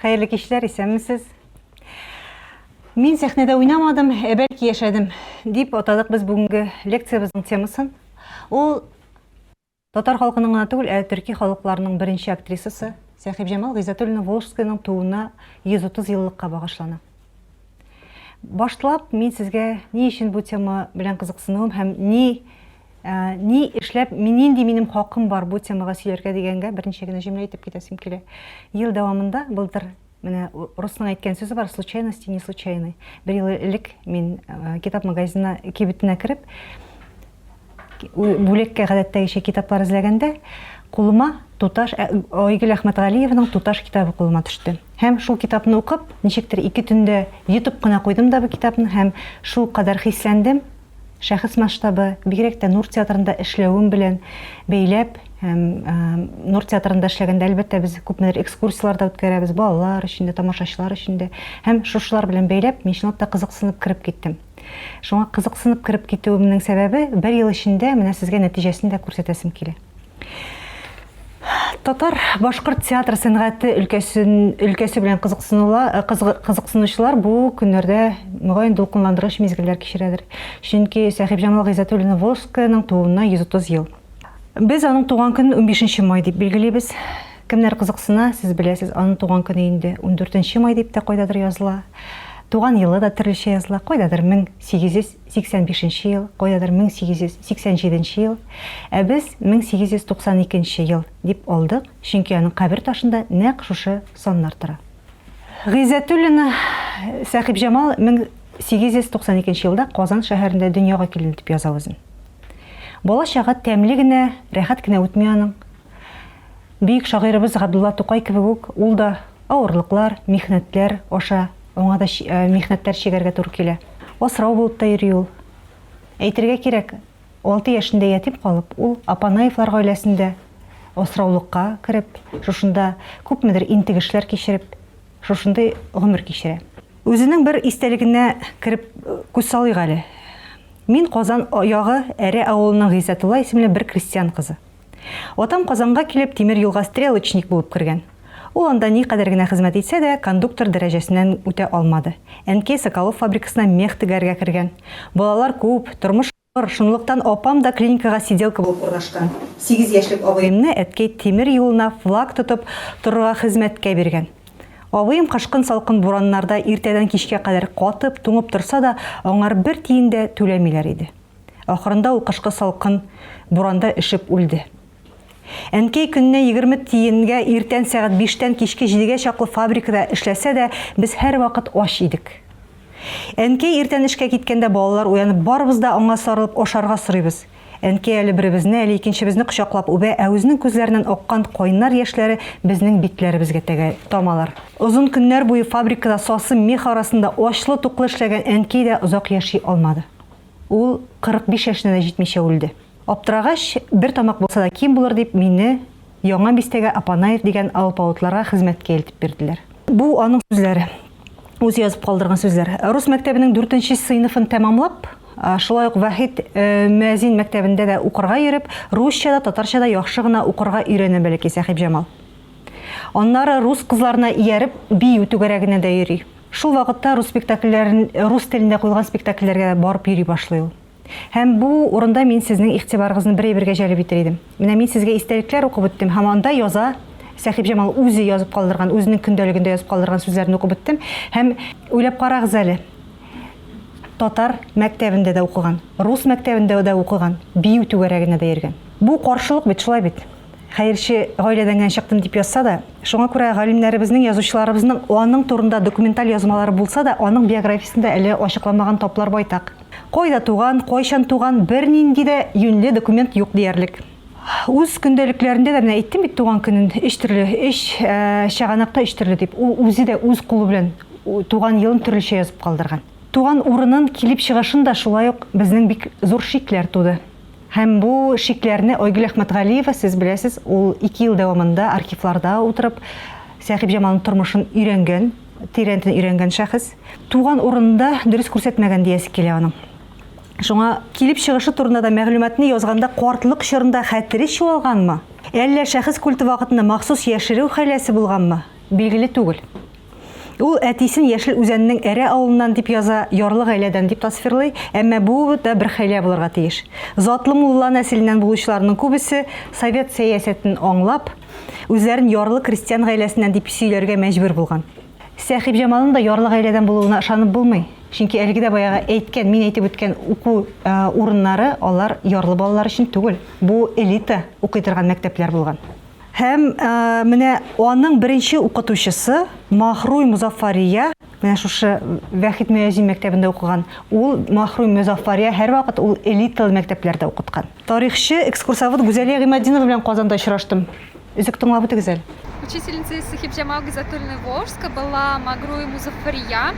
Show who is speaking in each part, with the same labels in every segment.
Speaker 1: Хәерле кичләр, исәнмесез. Мин сәхнәдә уйнамадым, ә бәлки яшәдем, дип атадык без бүгенге лекциябезнең темасын. Ул татар халкының гына түгел, ә төрки халыкларның беренче актрисасы Сәхибҗамал Гыйззәтуллина Волжскаяның тууына 130 еллыкка багышлана. Башлап мин сезгә ни өчен бу тема белән кызыксынуым һәм ни Ә, ни эшләп, мин нинди минем хакым бар бу темага сөйләргә дигәнгә берничә генә җөмлә әйтеп китәсем килә. Ел дәвамында былтыр менә русның әйткән сүзе бар, случайности не случайны. Бер ел элек мин э, китап магазинына кибетенә кереп, бүлеккә гадәттәгечә китаплар эзләгәндә, кулыма Туташ э, Айгөл Әхмәтгалиеваның Туташ китабы кулыма төште. Һәм шул китапны укып, ничектер ике төндә йотып кына куйдым да бу китапны һәм шул кадәр хисләндем, Шәхес масштабы, бигрәк тә Нур театрында эшләвем белән бәйләп һәм Нур театрында эшләгәндә, әлбәттә, без күпмедер экскурсияләр дә үткәрәбез, балалар өчен дә, тамашачылар өчен дә. Һәм шушылар белән бәйләп, мин чынлап та кызыксынып кереп киттем. Шуңа кызыксынып кереп китүемнең сәбәбе, бер ел эчендә менә сезгә нәтиҗәсен дә күрсәтәсем килә. Татар башкорт театр сәнгате өлкәсен өлкәсе белән кызыксынула э, кызыксынучылар бу көннәрдә мөгаен дулкынландыргыч мизгелләр кичерәдер. Чөнки Сәхибҗамал Гыйззәтуллина Волжскаяның тууына 130 ел. Без аның туган көнен 15 май дип билгелибез. Кемнәр кызыксына, сез беләсез, аның туган көне инде 14 май дип тә кайдадыр языла. Туган елы да төрлечә языла, кайдадыр 1800 85 нче ел, кайдадыр 1887 нче ел, ә без 1892 нче ел дип алдык, чөнки аның кабер ташында нәкъ шушы саннар тора. Гыйззәтуллина Сәхибҗамал 1892 нче елда Казан шәһәрендә дөньяга килде дип яза үзен. Бала чагы тәмле генә, рәхәт кенә үтми аның. Бөек шагыйребез Габдулла Тукай кебек үк, ул да авырлыклар, михнәтләр аша, аңа да михнәтләр чигәргә туры килә. Асрау булып та йөри ул. Әйтергә кирәк, алты яшендә ятим калып, ул Апанаевлар гаиләсендә асраулыкка кереп, шушында күпмедер интегешләр кичереп, шушындый гомер кичерә. Үзенең бер истәлегенә кереп күз салыйк әле. Мин Казан ягы Әрә авылының Гыйззәтулла исемле бер крестьян кызы. Атам Казанга килеп, тимер юлга стрелочник булып кергән. Ул анда никадәр генә хезмәт итсә дә, кондуктор дәрәҗәсеннән үтә алмады. Әнкәй Соколов фабрикасына мех тегәргә кергән. Балалар күп, тормыш авыр, шунлыктан апам да клиникага сиделка булып урнашкан. Сигез яшьлек абыемны әткәй тимер юлына флаг тотып торырга хезмәткә биргән. Абыем кышкын салкын бураннарда иртәдән кичкә кадәр катып, туңып торса да, аңар бер тиен дә түләмиләр иде. Ахырында ул кышкы салкын буранда өшеп үлде. Әнкәй көненә 20 тиенгә иртән сәгать биштән кичке җидегә чаклы фабрикада эшләсә дә, без һәрвакыт ач идек. Әнкәй иртән эшкә киткәндә балалар уянып барыбыз да аңа сарылып ашарга сорыйбыз. Әнкәй әле беребезне, әле икенчебезне кочаклап үбә, ә үзенең күзләреннән аккан кайнар яшьләре безнең битләребезгә тәгә тамалар. Озын көннәр буе фабрикада сасы мех арасында ачлы-туклы эшләгән әнкәй дә озак яши алмады. Ул 45 яшенә дә җитмичә үлде. Аптырагач, бер тамак булса да ким булыр дип, мине Яңа бистәгә Апанаев дигән алпавытларга хезмәткә илтеп бирделәр. Бу аның сүзләре. Үзе язып калдырган сүзләр. Рус мәктәбенең дүртенче сыйныфын тәмамлап, шулай ук Вахит мөәзин мәктәбендә дә укырга йөреп, русча да, татарча да яхшы гына укырга өйрәнә бәләкәй Сәхибҗамал. Аннары рус кызларына ияреп, бию түгәрәгенә дә йөри. Шул вакытта рус спектакльләрен, рус телендә куелган спектакльләргә барып йөри башлый ул. Һәм бу урында мин сезнең игътибарыгызны бер әйбергә җәлеп итер идем. Менә мин сезгә истәлекләр укып үттем һәм анда яза Сәхибҗамал үзе язып калдырган, үзенең көндәлегендә язып калдырган сүзләрне укып үттем. Һәм уйлап карагыз әле, татар мәктәбендә дә укыган, рус мәктәбендә дә укыган, бию түгәрәгенә дә йөргән. Бу каршылык бит, шулай бит? Хәерче гаиләдән генә чыктым дип язса да, шуңа күрә галимнәребезнең, язучыларыбызның аның турында документаль язмалары булса да, аның биографиясендә әле ачыкланмаган таплар байтак. Кайда туган, кайчан туган, бернинди дә юньле документ юк диярлек. Үз көндәлекләрендә дә, менә әйттем бит туган көнен өч төрле, өч чыганакта өч төрле дип, ул үзе дә үз кулы белән туган елын төрлечә язып калдырган. Туган урынын, килеп чыгышын да шулай ук безнең бик зур шикләр туды. Һәм бу шикләрне Айгөл Әхмәтгалиева, сез беләсез, ул ике ел дәвамында архивларда утырып, Сәхибҗамалның тормышын өйрәнгән, тирәнтен өйрәнгән шәхес. Туган урынында дөрес күрсәтмәгән диясе килә аның. Шуңа килеп чыгышы турында да мәгълүматны язганда картлык чорында хәтере чуалганмы, әллә шәхес культы вакытында махсус яшерү хәйләсе булганмы, билгеле түгел. Ул әтисен Яшел Үзәннең Әрә авылыннан дип яза, ярлы гаиләдән дип тасвирлый, әмма бу да бер хәйлә булырга тиеш. Затлы мулла нәселеннән булучыларның күбесе совет сәясәтен аңлап, үзләрен ярлы крестьян гаиләсеннән дип сөйләргә мәҗбүр булган. Сәхибҗамалның да ярлы гаиләдән булуына ышанып булмый, чөнки әлеге дә баягы әйткән, мин әйтеп үткән уку урыннары алар ярлы балалар өчен түгел, бу элита укый торган мәктәпләр булган. Һәм менә аның беренче укытучысы Маһруй Мозаффария, менә шушы Вәхит Мөәзин мәктәбендә укыган. Ул Маһруй Мозаффария һәрвакыт ул элиталы мәктәпләрдә укыткан. Тарихчы, экскурсовод Гүзәлия Гыйматдинова белән Казанда очраштым. Өзек тыңлап үтегез әле.
Speaker 2: Учительницей Сахибджамал Гизатуллиной Волжска была Магруй Музаффария.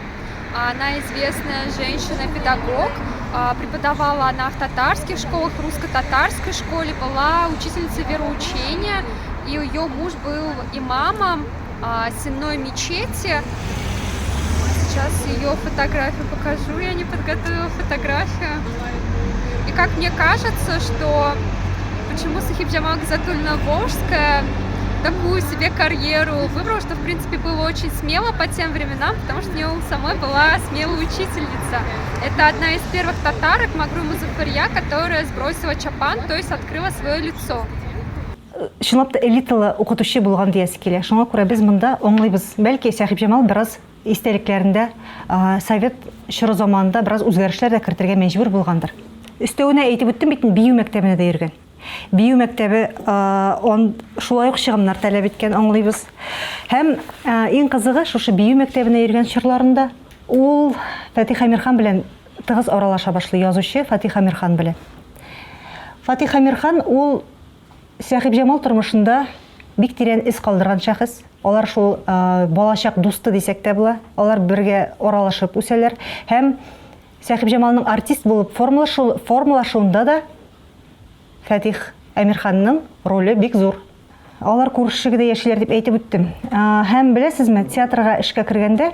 Speaker 2: Она известная женщина-педагог. Преподавала она в татарских школах, в русско-татарской школе, была учительницей вероучения, и ее муж был имамом сенной мечети. Сейчас ее фотографию покажу, я не подготовила фотографию. И как мне кажется, что почему Сахибджамал Гизатуллина Волжская такую себе карьеру выбрала, что, в принципе, было очень смело по тем временам, потому что у нее самой была смелая учительница. Это одна из первых татарок Магруй Музафария, которая сбросила чапан, то есть открыла свое лицо.
Speaker 1: Чынлап та элиталы укытучы булган диясе килә. Шуңа күрә без монда аңлыйбыз. Бәлки Сәхибҗамал бераз истәлекләрендә совет чоры заманында бераз үзгәрешләр дә кертергә мәҗбүр булгандыр. Өстәвенә әйтеп үттем бит, бию мәктәбенә дә йөргән. Бию мәктәбе он шулай ук чыгымнар таләп иткән, аңлыйбыз. Һәм иң кызыгы, шушы бию мәктәбенә йөргән чорларында ул Фатих Әмирхан белән тыгыз аралаша башлый, язучы Фатих Әмирхан белән. Фатих Әмирхан ул Сәхибҗамал тормышында бик тирән эз калдырган шәхес. Алар шул балачак дусты дисәк тә була. Алар бергә аралашып үсәләр. Һәм Сәхибҗамалның артист булып формалашу, формалашуында да Фатих Әмирханның роле бик зур. Алар күршегедә яшиләр дип әйтеп үттем. Һәм беләсезме, театрга эшкә кергәндә,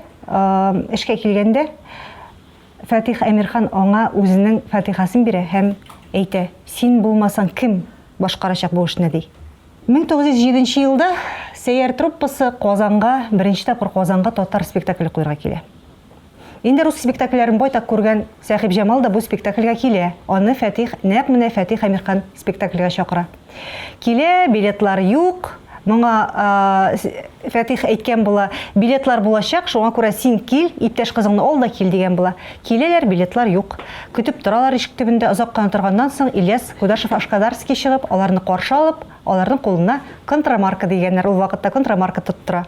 Speaker 1: эшкә килгәндә Фатих Әмирхан аңа үзенең фатихасын бирә һәм әйтә, Син булмасаң кем башкарачак бу эшне, ди. 1907 нче елда Сәйяр труппасы Казанга, беренче тапкыр Казанга татар спектакле куярга килә. Инде рус спектакльләрен байтак күргән Сәхибҗамал да бу спектакльгә килә. Аны Фатих, нәкъ менә Фатих Әмирхан спектакльгә чакыра. Килә, билетлар юк. Моңа Фатих әйткән була, билетлар булачак, шуңа күрә син кил, иптәш кызыңны ал да кил дигән була. Киләләр, билетлар юк. Көтеп торалар ишек төбендә, озак кына торганнан соң Ильяс Кудашев-Ашкадарский чыгып, аларны каршы алып, аларның кулына контрамарка дигәннәр, ул вакытта контрамарка тоттыра.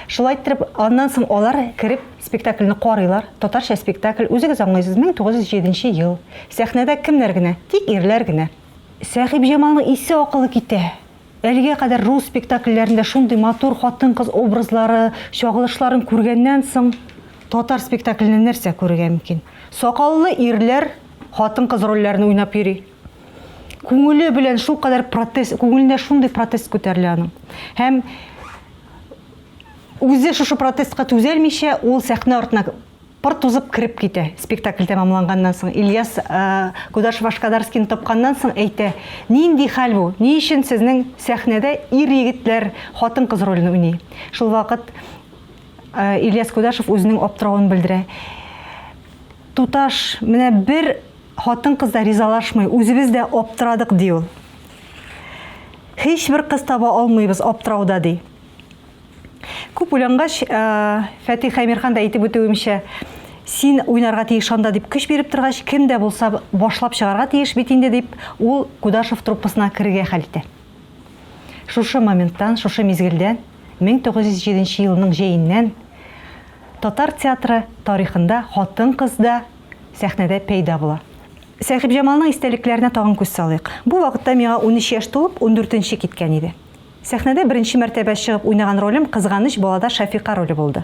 Speaker 1: Шулай иттереп, аннан соң алар кереп спектакльне карыйлар. Татарча спектакль, үзегез аңлыйсыз, 1907 ел. Сәхнәдә кемнәр генә? Тик ирләр генә. Сәхибҗамалның исе-акылы китә. Әлегә кадәр рус спектакльләрендә шундый матур хатын-кыз образлары, чагылышларын күргәннән соң, татар спектакленнән нәрсә күрергә мөмкин? Сакаллы ирләр хатын-кыз рольләрен уйнап йөри. Күңеле белән шулкадәр протест, күңелендә шундый протест күтәрелә аның. Һәм үзе шушы протестка түзәлмичә, ул сәхнә артына пыр тузып кереп китә. Спектакль тәмамланганнан соң Ильяс Кудашев-Ашкадарскийны тапканнан соң әйтә, нинди хәл бу? Ни өчен сезнең сәхнәдә ир-егетләр хатын-кыз ролен уйный? Шул вакыт Ильяс Кудашев үзенең аптыравын белдерә. Туташ, менә бер хатын-кыз да ризалашмый, үзебез дә аптырадык, ди ул. Һичбер кыз таба алмыйбыз аптырауда, ди. Күп уйлангач, Фәтих Әмирхан да әйтеп үтүемчә, син уйнарга тиеш анда дип көч биреп торгач, кем дә булса башлап чыгарга тиеш бит инде дип, ул Кудашев труппасына керергә хәл итә. Шушы моменттан, шушы мизгелдән, 1907 елның җәеннән татар театры тарихында хатын-кыз да сәхнәдә пәйда була. Сәхибҗамалның истәлекләренә тагын күз салыйк. Бу вакытта миңа 13 яшь тулып, ундүртенче киткән иде. Сәхнәдә беренче мәртәбә чыгып уйнаган ролем Кызганыч балада Шәфика роле булды.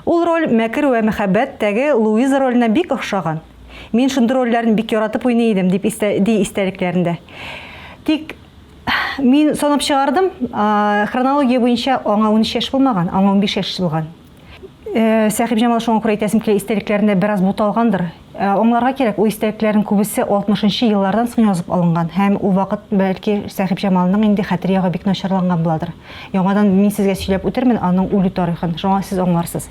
Speaker 1: Ул роль Мәкер вә мәхәббәт тәге Луиза роленә бик охшаган. Мин шундый рольләрне бик яратып уйный идем, дип истә, ди истәлекләрендә. Тик мин санап чыгардым, хронология буенча аңа 13 яшь булмаган, аңа 15 яшь булган. Сәхибҗамал шуңа күрә әйтәсем килә, истәлекләрендә бераз буталгандыр. Аңларга кирәк, ул истәлекләрнең күбесе 60 нчы еллардан соң язып алынган һәм ул вакыт, бәлки, Сәхипҗамалның инде хәтер ягы бик начарланган буладыр. Яңадан мин сезгә сөйләп үтермен аның үлү тарихын, шуңа сез аңларсыз.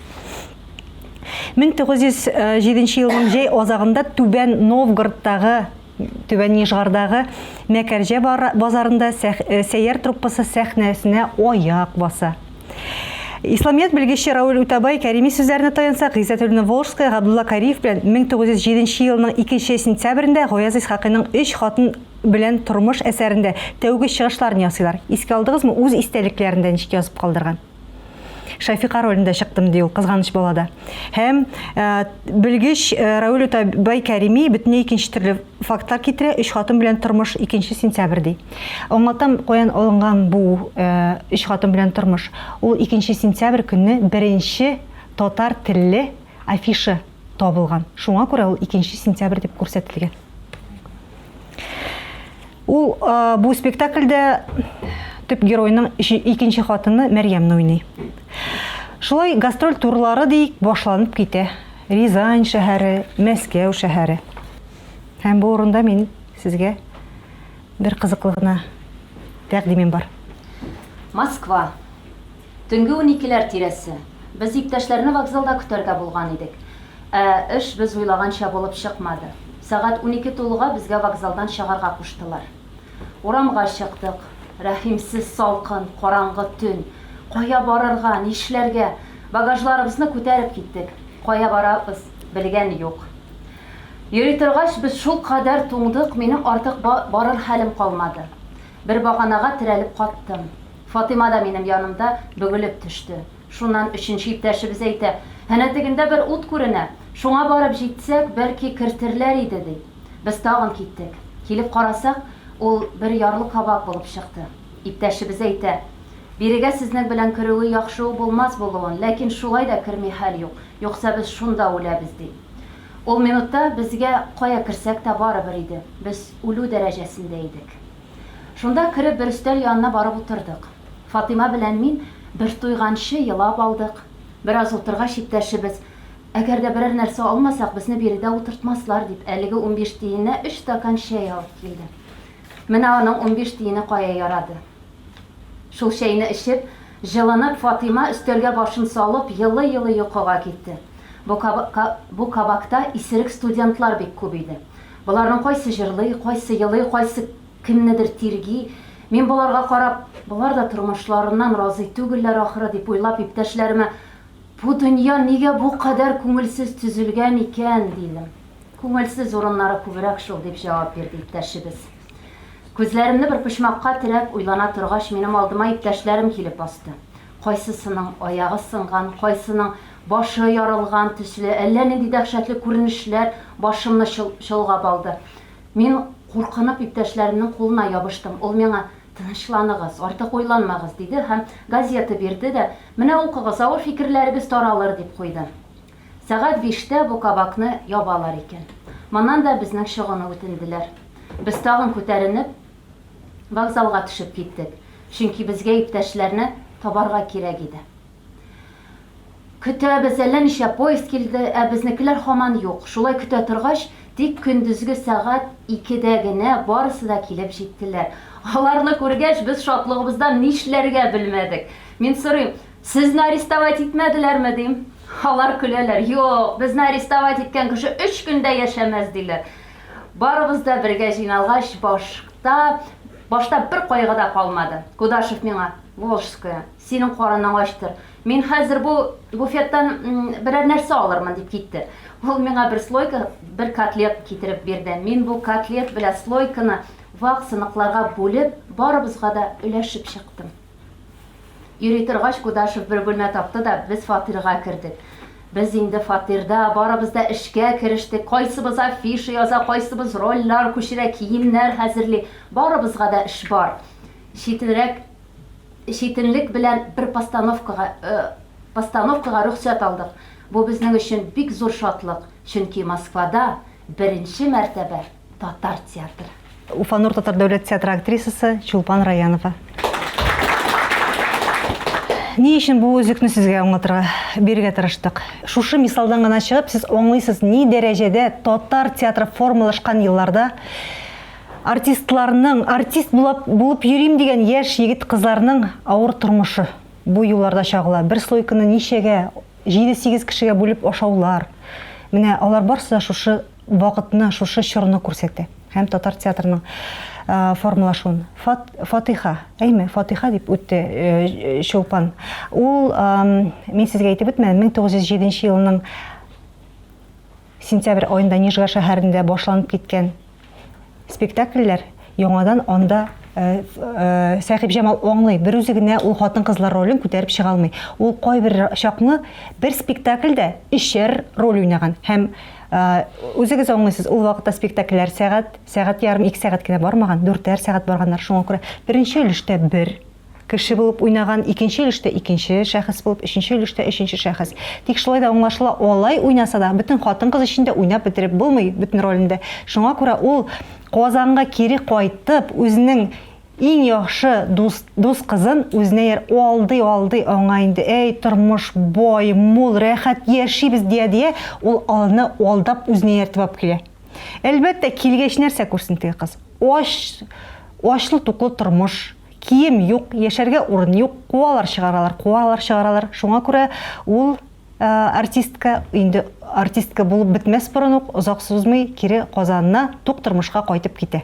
Speaker 1: 1907 елның җәй азагында Түбән Новгородтагы, Түбән Нижгардагы Мәкәрҗә базарында Сәйяр труппасы сәхнәсенә аяк баса. Исламият белгече Равил Үтәбай Кәрими сүзләренә таянсак, Гыйззәтуллина Волжская Габдулла Кариев белән 1907 елның 2 сентябрендә Гаяз Исхакыйның Өч хатын белән тормыш әсәрендә тәүге чыгышларын ясыйлар. Искә алдыгызмы, үз истәлекләрендә ничек язып калдырган? Шәфика ролендә чыктым, ди ул Кызганыч балада. Һәм белгеч Равил Үтәбай Кәрими бөтенләй икенче төрле фактлар китерә, Өч хатын белән тормыш 2 сентябрь ди. Аңлатам, каян алынган бу Өч хатын белән тормыш. Ул 2 сентябрь көнне беренче татар телле афиша табылган. Шуңа күрә ул 2 сентябрь дип күрсәтелгән. Ул бу спектакльдә төп геройның икенче хатыны Мәрьямне уйный. Шулай гастроль турлары диик башланып китә. Рязань шәһәре, Мәскәү шәһәре. Һәм бу урында мин сезгә бер кызыклы гына тәкъдимем бар.
Speaker 3: Москва. Төнге уникеләр тирәсе. Без иптәшләрне вокзалда көтәргә булган идек. Ә эш без уйлаганча булып чыкмады. Сәгать 12 тулуга безгә вокзалдан чыгарга куштылар. Урамга чыктык. Рәхимсез салкын, караңгы төн. Кая барырга, нишләргә? Багажларыбызны күтәреп киттек. Кая барабыз, белгән юк. Йөри торгач, без шулкадәр туңдык, минем артык барыр хәлем калмады. Бер баганага терәлеп каттым. Фатыйма да минем янымда бөгелеп төште. Шуннан өченче иптәшебез әйтә, Әнә тегендә бер ут күренә, шуңа барып җитсәк, бәлки, кертерләр иде, ди. Без тагын киттек. Килеп карасак, ул бер ярлы кабак булып чыкты. Иптәшебез әйтә, Бирегә сезнең белән керүе яхшы у булмас булуын, ләкин шулай да керми хәл юк, юкса без шунда үләбез, ди. Ул минутта безгә кая керсәк тә барыбер иде, без үлү дәрәҗәсендә идек. Шунда кереп бер өстәл янына барып утырдык. Фатыйма белән мин бер туйганчы елап алдык. Бераз утыргач иптәшебез, Әгәр дә берәр нәрсә алмасак, безне биредә утыртмаслар, дип, әлеге 15 тиенә өч стакан чәй алып килде. Менә аның 15 тиене кая ярады. Шул чәйне эчеп, җылынып, Фатыйма өстәлгә башын салып, елый-елый йокыга китте. Бу бу кабакта исерек студентлар бик күп иде. Боларның кайсы җырлый, кайсы елый, кайсы кемнедер тирги. Мин боларга карап, болар да тормышларыннан разый түгелләр ахры, дип уйлап, иптәшләремә, Бу дөнья нигә бу кадәр күңелсез төзелгән икән, дидем. Күңелсез урыннары күбрәк шул, дип җавап бирде иптәшебез. Күзләремне бер почмакка терәп, уйлана торгач, минем алдыма иптәшләрем килеп басты. Кайсысының аягы сынган, кайсының башы ярылган төсле, әллә нинди дәһшәтле күренешләр башымны чолгап алды. Мин, куркынып, иптәшләремнең кулына ябыштым. Ул миңа, Тынычланыгыз, артык уйланмагыз, диде һәм газета бирде дә, Менә укыгыз, авыр фикерләрегез таралыр, дип куйды. Сәгать биштә бу кабакны ябалар икән. Моннан да безнең чыгуны үтенделәр. Без тагын күтәренеп, вокзалга төшеп киттек, чөнки безгә иптәшләрне табарга кирәк иде. Көтәбез, әллә ничә поезд килде, ә безнекеләр һаман юк. Шулай көтә торгач, тик көндезге сәгать икедә генә барысы да килеп җиттеләр. Аларны күргәч, без шатлыгыбыздан нишләргә белмәдек. Мин сорыйм, Сезне арестовать итмәделәрме? дим. Алар көләләр, Юк, безне арестовать иткән кеше өч көн дә яшәмәс, диләр. Барыбыз да бергә җыйналгач, башта, башта бер кайгы да калмады. Кудашев миңа, Волжская, синең карының ачтыр. Мин хәзер бу буфеттан берәр нәрсә алырмын, дип китте. Ул миңа бер слойка, бер котлет китереп бирде. Мин бу котлет белән слойканы вак сыныкларга бүлеп, барыбызга да өләшеп чыктым. Йөри торгач, Кудашев бер бүлмә тапты да, без фатирга кердек. Без инде фатирда, барыбыз да эшкә керештек. Кайсыбыз афиша яза, кайсыбыз рольләр күчерә, киемнәр хәзерли. Барыбызга да эш бар. Читенрәк, читенлек белән бер постановкага, постановкага рөхсәт алдык. Бу безнең өчен бик зур шатлык, чөнки Москвада беренче мәртәбә татар театры.
Speaker 1: Уфа Нур татар дәүләт театры актрисасы Чулпан Раянова. Ни өчен бу өзекне сезгә аңлатырга, бирергә тырыштык? Шушы мисалдан гына чыгып, сез аңлыйсыз, ни дәрәҗәдә татар театры формалашкан елларда артистларның, артист булап, булып йөрим дигән яшь егет-кызларның авыр тормышы бу юлларда чагыла. Бер слойканы ничәгә, җиде-сигез кешегә бүлеп ашаулар. Менә алар барысы да шушы вакытны, шушы чорны күрсәтә һәм татар театрының формалашуын. Фат, Фатыйха, әйме, Фатыйха дип үтте Чулпан. Ул, мин сезгә әйтеп үтмәдем, 1907 елның сентябрь аенда Нижгар шәһәрендә башланып киткән спектакльләр яңадан анда Сәхибҗамал аңлый, бер үзе генә ул хатын-кызлар ролен күтәреп чыга алмый. Ул кайбер чакны бер спектакльдә өчәр роль уйнаган һәм үзегез аңлыйсыз, ул вакытта спектакльләр сәгать, сәгать ярым, ике сәгать кенә бармаган, дүртәр сәгать барганнар. Шуңа күрә беренче өлештә бер кеше булып уйнаган, икенче өлештә икенче шәхес булып, өченче өлештә өченче шәхес. Тик шулай да аңлашыла, алай уйнаса да, бөтен хатын-кыз өчен дә уйнап бетереп булмый бөтен ролен дә. Шуңа күрә ул Казанга кире кайтып, үзенең иң яхшы дус, дус кызын үзенә яр алдый-алдый аңа инде, әй, тормыш бай, мул, рәхәт яшибез дия-дия, ул аны алдап үзенә ияртеп алып килә. Әлбәттә, килгәч нәрсә күрсен теге кыз? Ач, ачлы-туклы тормыш, кием юк, яшәргә урын юк, куалар чыгаралар, куалар чыгаралар. Шуңа күрә ул артистка, инде артистка булып бетмәс борын ук, озак сузмый, кире Казанына, тук тормышка кайтып китә.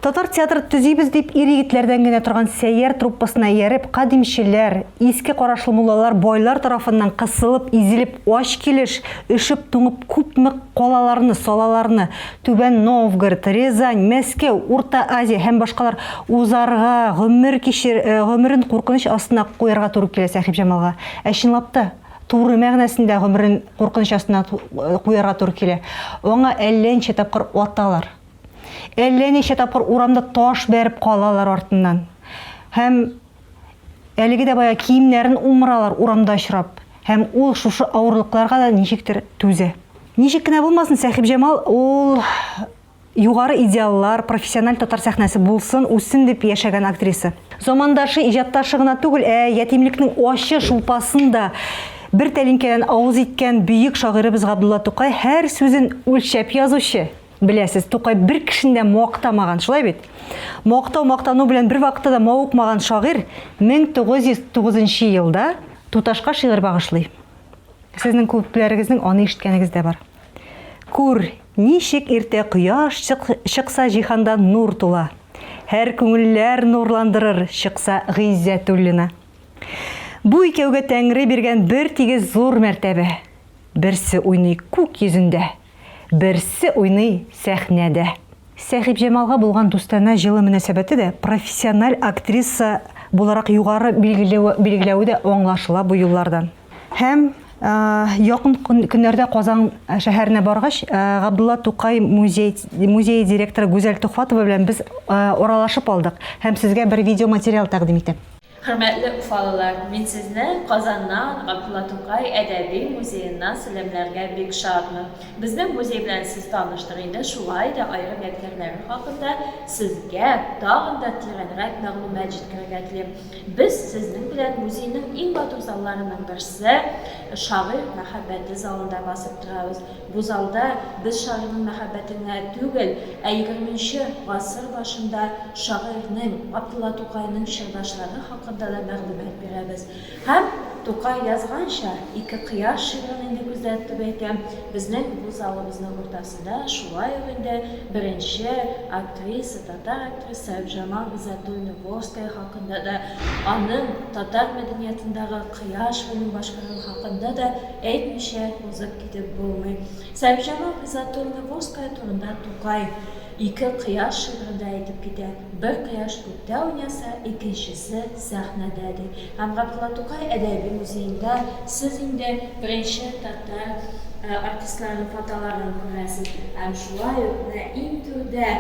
Speaker 1: Татар театры төзибез дип ир-егетләрдән генә торган Сәйяр труппасына ияреп, кадимчеләр, иске карашлы муллалар, байлар тарафыннан кысылып, изелеп, ач килеш, өшеп, туңып күпме калаларны, салаларны, Түбән Новгород, Рязань, Мәскәү, Урта Азия һәм башкалар узарга, гомер кичер, э, гомерен куркыныч астына куярга туры килә Сәхибҗамалга. Ә чынлап та, туры мәгънәсендә гомерен куркыныч астына э, куярга туры килә. Аңа әллә ничә тапкыр аталар. Әллә ничә тапкыр урамда таш бәреп калалар артыннан. Һәм әлеге дә бая киемнәрен умыралар урамда очрап. Һәм ул шушы авырлыкларга да ничектер түзә. Ничек кенә булмасын, Сәхибҗамал ул югары идеаллар, профессиональ татар сәхнәсе булсын, үссен дип яшәгән актриса. Замандашы, иҗатташы гына түгел, ә ятимлекнең ачы шулпасын да бер тәлинкәдән авыз иткән бөек шагыйребез Габдулла Тукай һәр сүзен үлчәп язучы. Беләсез, Тукай бер кешене дә мактамаган, шулай бит? Мактау, мактану белән бер вакытта да мавыкмаган шагыйрь 1909 елда Туташка шигырь багышлый. Сезнең күпләрегезнең аны ишеткәнегез дә бар. Күр, ничек иртә кояш чыкса җиһанда нур тула. Һәр күңелләр нурландырыр чыкса Гыйззәтуллина. Бу икәүгә Тәңре биргән бер тигез зур мәртәбә. Берсе уйный күк йөзендә, берсе уйный сәхнәдә. Сәхибҗамалга булган дустанә җылы мөнәсәбәте дә, профессиональ актриса буларак югары билгеләве дә аңлашыла бу юллардан. Һәм якын көннәрдә Казан шәһәренә баргач, Габдулла Тукай музей, музее директоры Гүзәл Төхватова белән без аралашып алдык һәм сезгә бер видеоматериал тәкъдим итәм.
Speaker 4: Хөрмәтле уфалылар, мин сезне Казаннан, Габдулла Тукай әдәби музееннан сәламләргә бик шатмын. Безнең музей белән сез таныштыр инде, шулай да аерым ядкәрләре хакында сезгә тагын да тирәнрәк мәгълүмат җиткерергә телим. Без сезнең белән музейның иң матур залларының берсе, Шагыйрь мәхәббәте залында басып торабыз. Бу залда без шагыйрьнең мәхәббәтен генә түгел, ә егерменче гасыр башында шагыйрьнең, Габдулла Тукайның чордашлары хакында да мәгълүмат бирәбез. Һәм, Тукай язганча, ике кояш шигырен инде күздә тотып әйтәм, безнең бу залыбызның уртасында шулай ук инде беренче актриса, татар актрисасы Сәхибҗамал Гыйззәтуллина-Волжская хакында да, аның татар мәдәниятындагы кояш ролен башкаруы хакында да әйтмичә узып китеп булмый. Сәхибҗамал Гыйззәтуллина-Волжская турында Тукай Ике кояш шигырендә әйтеп китә, Бер кояш күктә уйнаса, икенчесе сәхнәдә, ди. Һәм Габдулла Тукай әдәби музеенда сез инде беренче татар артистларының фотоларын күрәсез. Һәм шулай ук менә иң түрдә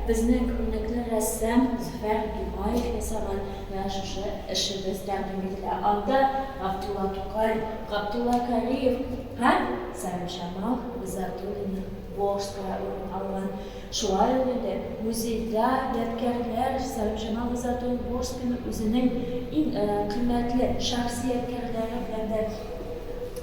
Speaker 4: безнең күренекле рәссам Зөфәр Гимаев ясаган Менә шушы эшебез тәкъдим ителә. Анда Габдулла Тукай, Габдулла Кариев һәм Сәлимҗамал Гыйззәтуллина. Волжская урын алган. Шулай ук инде музейда ядкәрләр Сәлимҗамал Гыйззәтуллина Волжскаяның үзенең иң кыйммәтле шәхси ядкәрләре белән дә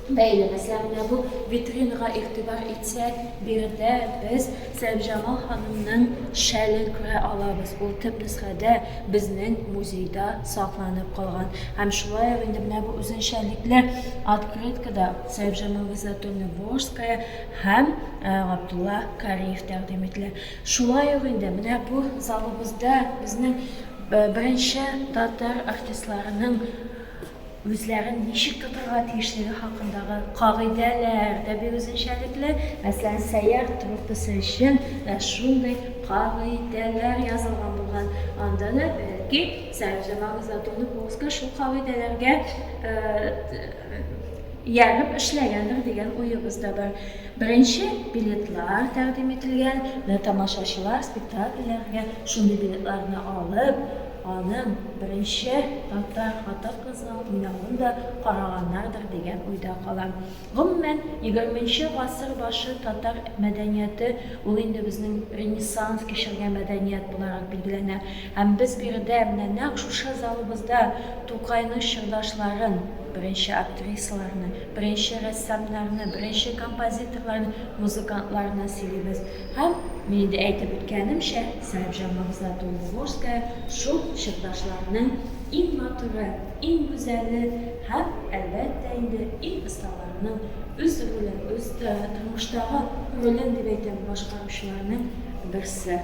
Speaker 4: бәйле. Мәсәлән, менә бу витринага игътибар итсәк, биредә без Сәлимҗамал ханымның шәлен күрә алабыз. Ул төп нөсхәдә безнең музейда сакланып калган. Һәм шулай ук инде менә бу үзенчәлекле открыткада Сәлимҗамал Гыйззәтуллина Волжская һәм Габдулла Кариев тәкъдим ителә. Шулай ук инде менә бу залыбызда безнең беренче татар артистларының үзләрен ничек тотарга тиешлеге хакындагы кагыйдәләр дә бик үзенчәлекле. Мәсәлән, Сәйяр труппасы өчен менә шундый кагыйдәләр язылган булган. Анда да бәлки Сәлимҗамал Гыйззәтуллина Волжская шул кагыйдәләргә Ияреп эшләгәндер дигән уебыз да бар. Беренче билетлар тәкъдим ителгән, менә тамашачылар спектакльләргә шундый билетларны алып, аның беренче татар хатын-кызының уйнавын да караганнардыр дигән уйда калам. Гомумән, егерменче гасыр башы татар мәдәнияте ул инде безнең ренессанс кичергән мәдәният буларак билгеләнә. Һәм без биредә, менә нәкъ шушы залыбызда Тукайның чордашларын, беренче актрисаларны, беренче рәссамнарны, беренче композиторларны, музыкантларны сөйлибез. Һәм, мин инде әйтеп үткәнемчә, Сәлимҗан Гыйззәтуллина-Волжская шул чордашларның иң матуры, иң гүзәле һәм, әлбәттә инде, иң осталарының, үз ролен, үз тормыштагы ролен дип әйтәм, башкаручыларның берсе.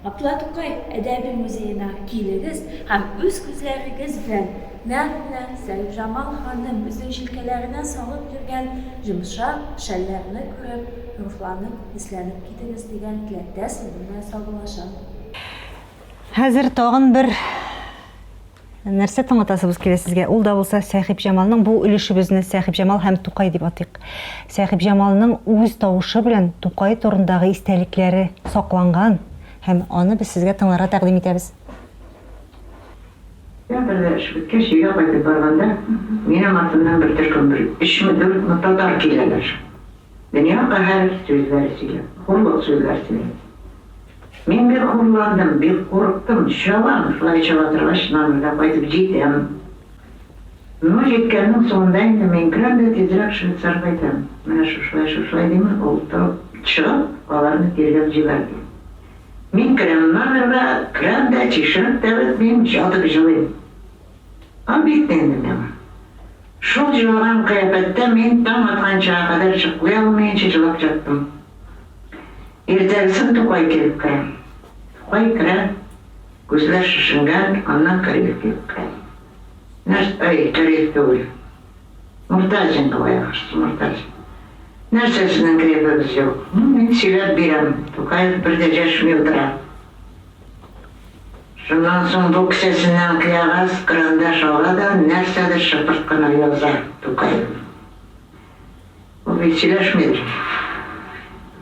Speaker 4: Габдулла Тукай әдәби музеена килегез һәм үз күзләрегез белән нәкъ менә Сәлимҗамал ханым үзенең җилкәләренә салып йөргән йомшак шәлләрне күреп, рухланып, хисләнеп китегез дигән теләктә сезнең белән саубуллашам.
Speaker 1: Хәзер тагын бер нәрсә тыңлатасыбыз килә сезгә. Ул да булса Сәхибҗамалның бу өлешебезне Сәхибҗамал һәм Тукай дип атыйк. Сәхибҗамалның үз тавышы белән Тукай турындагы истәлекләре сакланган һәм аны без сезгә тыңларга тәкъдим итәбез.
Speaker 5: Театрда эш беткәч, өйгә кайтып барганда, минем артымнан бер төркем, бер өчме, дүртме татар киләләр. Дөнья каһәр сүзләр сөйләп, хурлык сүзләр сөйләп. Мин бик хурландым, бик курыктым, чабам, шулай чаба торгач, номерга кайтып җитәм. Ну, җиткәннең соңында инде мин керәм дә тизрәк швейцарга әйтәм, менә шушылай, шушылай димен, ул торып чыгып, аларны тиргәп җибәрде. Мин керәм номерга, керәм дә, чишенеп тә бетмим, ятып җылыйм. Обидно инде миңа. Шул җылаган кыяфәттә мин таң атканчыга кадәр чыклый алмыенча җылап яттым. Иртәгесен Тукай килеп керә. Тукай керә, күзләр шешенгән, аннан Кариев килеп керә. Нәрс, әй, Кариев түгел. Мортазин бугай ахрысы, Мортазин. Нәрсә сезнең кәефегез юк? Ну, мин сөйләп бирәм. Тукаев бер дә дәшми утыра. Шуннан соң бу кесәсеннән кыягаз, карандаш ала да нәрсәдер шыпырт кына яза Тукаев. Ул бит сөйләшмидер.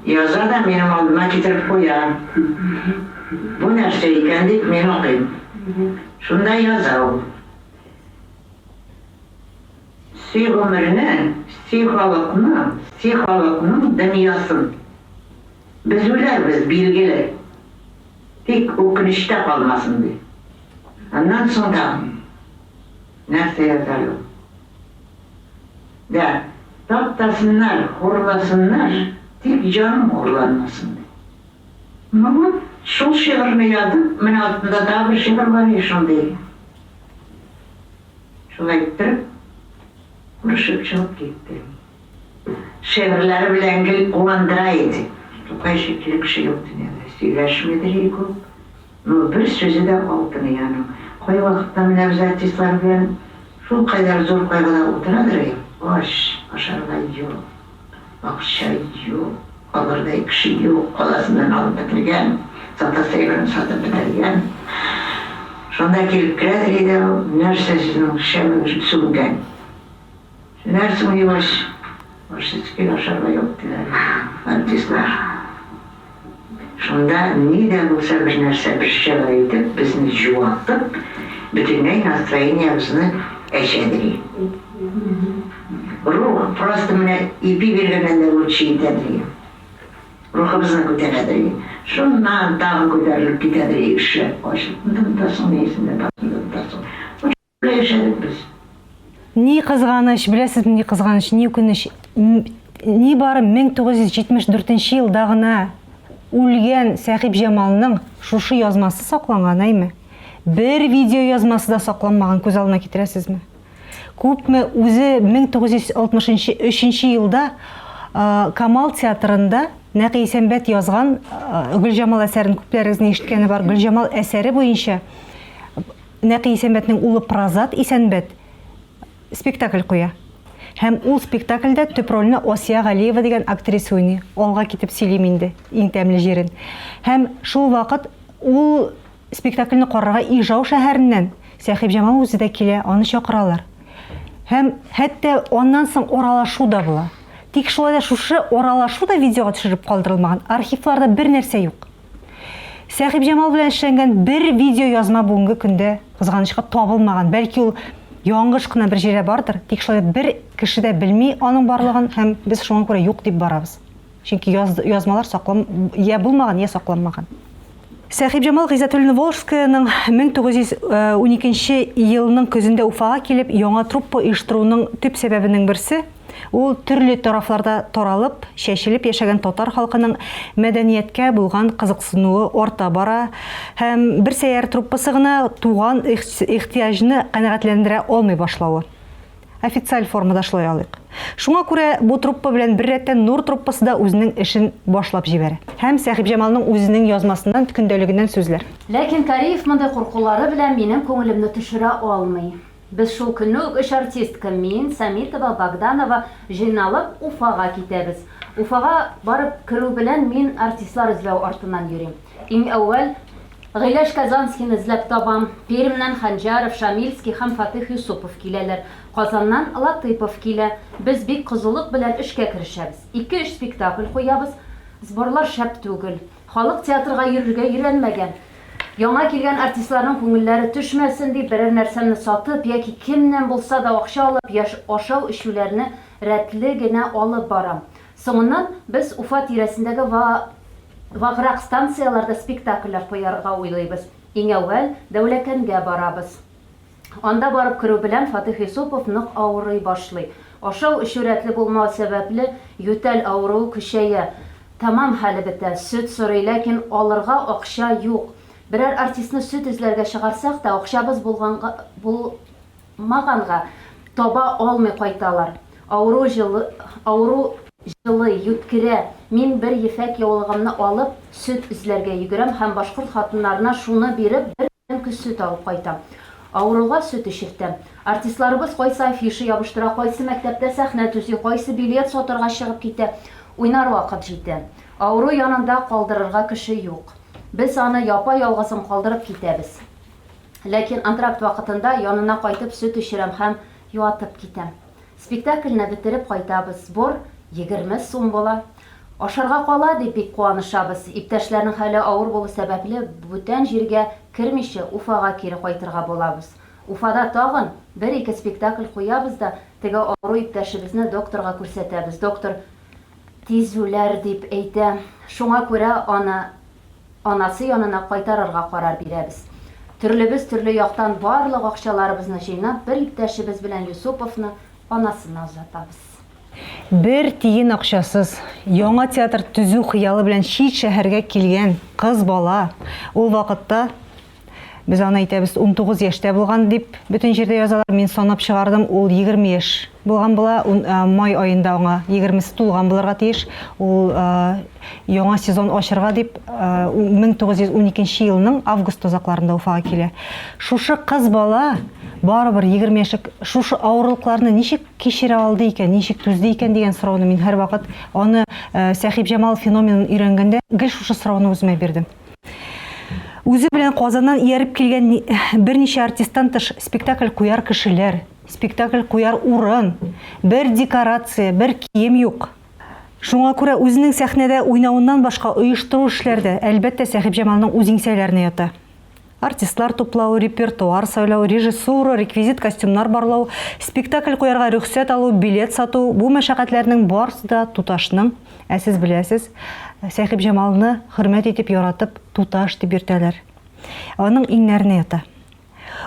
Speaker 5: Яза да минем алдыма китереп куя. Бу нәрсә икән дип мин укыйм. Шунда яза ул. Сөй гомерне, сөй халыкны, сөй халыкның дөньясын. Без үләрбез, билгеле. Тик үкенечтә калмасын, ди. Аннан соң тагын нәрсә яза әле ул? Дә, таптасыннар, хурласыннар, тик җаным хурланмасын, ди. Ну вот, шул шигырьне язып, менә астында тагы бер шигырь бар и шундый. Шулай иттереп, күрешеп чыгып китте. Шигырьләре белән гел куандыра иде. Тукай шикелле кеше юк дөньяда. Сөйләшмидер и күп. Ну, бер сүзе дә алтын и аның. Кайвакытта менә без артистлар белән шулкадәр зур кайгыда утырадыр и, ач, ашарга юк, акча юк, алырдай кеше юк, каласыннан алып бетергән, сатасы әйберен сатып бетергән. Шунда килеп керәдер и дә ул, нәрсә сезнең шәмегез сүнгән? Нәрсә уйгач, Борщицкий ашарга юк, диләр артистлар. Шунда ни дә булса бер нәрсә, бер шөгыль итеп, безне җуатып, бөтенләй настроениебезне әчәдери. Рух просто менә ипи биргәннән дә лучше итәдери. Рухыбызны күтәрәдер. Шуннан тагын күтәрелеп китәдер эшләп, ачлыкны да онытасың, нисен дә, барысын да онытасың. Шулай яшәдек без.
Speaker 1: Ни кызганыч, беләсезме, ни кызганыч, ни үкенеч, нибары 1974 елда гына үлгән Сәхибҗамалның шушы язмасы сакланган, әйме? Бер видеоязмасы да сакланмаган, күз алдына китерәсезме? Күпме үзе 1963 елда Камал театрында Нәкый Исәнбәт язган Гөлҗамал әсәрен күпләрегезнең ишеткәне бар. Гөлҗамал әсәре буенча Нәкый Исәнбәтнең улы Празат Исәнбәт спектакль куя. Һәм ул спектакльдә төп рольне Асия Галиева дигән актриса уйный. Алга китеп сөйлим инде, иң тәмле җирен. Һәм шул вакыт ул спектакльне карарга Ижау шәһәреннән Сәхибҗамал үзе дә килә, аны чакыралар. Һәм хәтта аннан соң аралашу да була. Тик шулай да шушы аралашу да видеога төшереп калдырылмаган, архивларда бер нәрсә юк. Сәхибҗамал белән эшләнгән бер видеоязма бүгенге көндә, кызганычка, табылмаган. Бәлки ул яңгыш кына бер җирдә бардыр, тик шулай да бер кеше дә белми аның барлыгын һәм без шуңа күрә юк дип барабыз. Чөнки яз, язмалар саклан, я булмаган, я сакланмаган. Сәхибҗамал Гыйззәтуллина-Волжскаяның 1912 елның көзендә Уфага килеп, яңа труппа оештыруының төп сәбәбенең берсе, Ул төрле тарафларда таралып, чәчелеп яшәгән татар халкының мәдәнияткә булган кызыксынуы арта бара һәм бер сәяр труппасы гына туган ихтыяҗны канәгатьләндерә алмый башлавы. Официаль формада шулай алыйк. Шуңа күрә бу труппа белән беррәттән Нур труппасы да үзенең эшен башлап җибәрә. Һәм Сәхибҗамалның үзенең язмасыннан, көндәлегеннән сүзләр.
Speaker 3: Ләкин Кариев мондый куркулары белән минем күңелемне төшерә алмый. Без шул көнне үк өч артистка, мин, Самитова, Богданова, җыйналып, Уфага китәбез. Уфага барып керү белән мин артистлар эзләү артыннан йөрим. Иң әүвәл Гыйләҗ Казанскийны эзләп табам. Пермьнән Ханҗаров, Шамильский һәм Фатыйх Юсупов киләләр. Казаннан Латыйпов килә. Без бик кызулык белән эшкә керешәбез. Ике-өч спектакль куябыз. Сборлар шәп түгел. Халык театрга йөрергә өйрәнмәгән. Яңа килгән артистларның күңелләре төшмәсен дип, берәр нәрсәмне сатып яки кемнән булса да акча алып, яшь ашау-эчүләрне рәтле генә алып барам. Соңыннан без Уфа тирәсендәге ва ваграк станцияләрдә спектакльләр куярга уйлыйбыз. Иң әүвәл Дәүләкәнгә барабыз. Анда барып керү белән Фатыйх Юсупов нык авырый башлый. Ашау-эчү рәтле булмау сәбәпле, ютәл авыруы көчәя. Тәмам хәле бетә. Сөт сорый, ләкин алырга акча юк. Берәр артистны сөт эзләргә чыгарсак та, акчабыз булганга, булмаганга, таба алмый кайталар. Авыру җылы, авыру җылый, йүткерә. Мин бер ефәк яулыгымны алып, сөт эзләргә йөгерәм һәм башкорт хатыннарына шуны биреп, бер Тәмке сөт алып кайтам. Авыруга сөт эчертәм. Артистларыбыз кайсы афиша ябыштыра, кайсы мәктәптә сәхнә төзи, кайсы билет сатарга чыгып китә. Уйнар вакыт җитә. Авыру янында калдырырга кеше юк. Без аны япа-ялгызын калдырып китәбез. Ләкин антракт вакытында янына кайтып сөт эчерәм һәм юатып китәм. Спектакльне бетереп кайтабыз. Сбор 20 сум була. Ашарга кала дип бик куанышабыз. Иптәшләрнең хәле авыр булу сәбәпле, бүтән җиргә кермичә, Уфага кире кайтырга булабыз. Уфада тагын бер-ике спектакль куябыз да, теге авыру иптәшебезне докторга күрсәтәбез. Доктор тиз үләр дип әйтә. Шуңа күрә аны анасы янына кайтарырга карар бирәбез. Төрлебез төрле яктан барлык акчаларыбызны җыйнап, бер иптәшебез белән Юсуповны анасына озатабыз.
Speaker 1: Бер тиен акчасыз, яңа театр төзү хыялы белән чит шәһәргә килгән кыз бала, ул вакытта, без аны әйтәбез, 19 яшьтә булган дип бөтен җирдә язалар, мин санап чыгардым, ул 20 яшь булган була, май аенда аңа 20-се тулган булырга тиеш, ул яңа сезон ачырга дип 1912 елның август азакларында Уфага килә. Шушы кыз бала барыбер 20 яшьлек шушы авырлыкларны ничек кичерә алды икән, ничек түзде икән дигән сорауны мин һәрвакыт аны э, Сәхибҗамал феноменын өйрәнгәндә гел шушы сорауны үземә бирдем. Үзе белән Казаннан ияреп килгән берничә артисттан тыш спектакль куяр кешеләр, спектакль куяр урын, бер декорация, бер кием юк. Шуңа күрә үзенең сәхнәдә уйнавыннан башка оештыру эшләре дә, әлбәттә, Сәхибҗамалның үз иңсәләренә ята. Артистлар туплау, репертуар сайлау, режиссура, реквизит, костюмнар барлау, спектакль куярга рөхсәт алу, билет сату, бу мәшәкатьләрнең барысы да туташның, ә сез беләсез, Сәхибҗамалны хөрмәт итеп, яратып, туташ дип йөртәләр. Аның иңнәренә ята.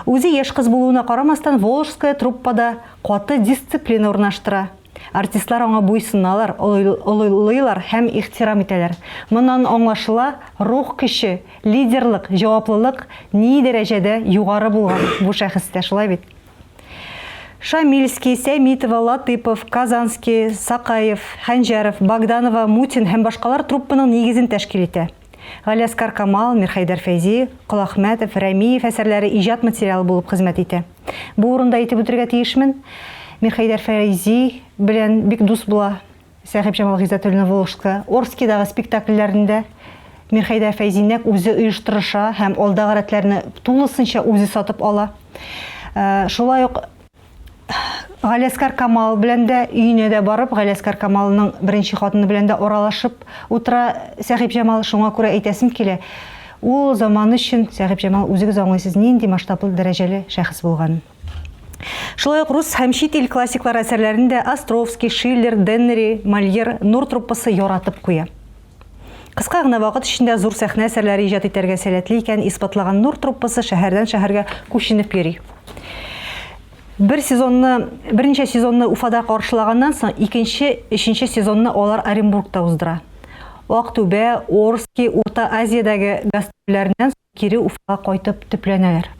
Speaker 1: Үзе яшь кыз булуына карамастан, Волжская труппада каты дисциплина урнаштыра. Артистлар аңа буйсыналар, олылыйлар һәм ихтирам итәләр. Моннан аңлашыла, рух көче, лидерлык, җаваплылык ни дәрәҗәдә югары булган бу шәхестә, шулай бит? Шамильский, Сәмитова, Латыпов, Казанский, Сакаев, Хәнҗәров, Богданова, Мутин һәм башкалар труппаның нигезен тәшкил итә. Галиәсгар Камал, Мирхәйдәр Фәйзи, Колахмәтов, Рәмиев әсәрләре иҗат материалы булып хезмәт итә. Бу урында әйтеп үтергә тиешмен, Мирхәйдәр Фәйзи белән бик дус була Сәхибҗамал Гыйззәтуллина Волжская. Орскидагы спектакльләрендә Мирхәйдәр Фәйзи нәкъ үзе оештырыша һәм алдагы рәтләрне тулысынча үзе сатып ала. Шулай ук Галиәсгар Камал белән дә өенә дә барып, Галиәсгар Камалның беренче хатыны белән дә аралашып утыра Сәхибҗамал. Шуңа күрә әйтәсем килә, ул заман өчен Сәхибҗамал, үзегез аңлыйсыз, нинди масштаблы, дәрәҗәле шәхес булганын. Шулай ук рус һәм чит ил классиклары әсәрләрен дә Островский, Шиллер, Деннери, Мольер, Нур труппасы яратып куя. Кыска гына вакыт эчендә зур сәхнә әсәрләре иҗат итәргә сәләтле икәнен исбатлаган Нур труппасы шәһәрдән шәһәргә күченеп йөри. Бер сезонны, берничә сезонны Уфада каршылаганнан соң, икенче, өченче сезонны алар Оренбургта уздыра. Актүбә, Орски, Урта Азиядәге гастрольләреннән соң кире Уфага кайтып төпләнәләр.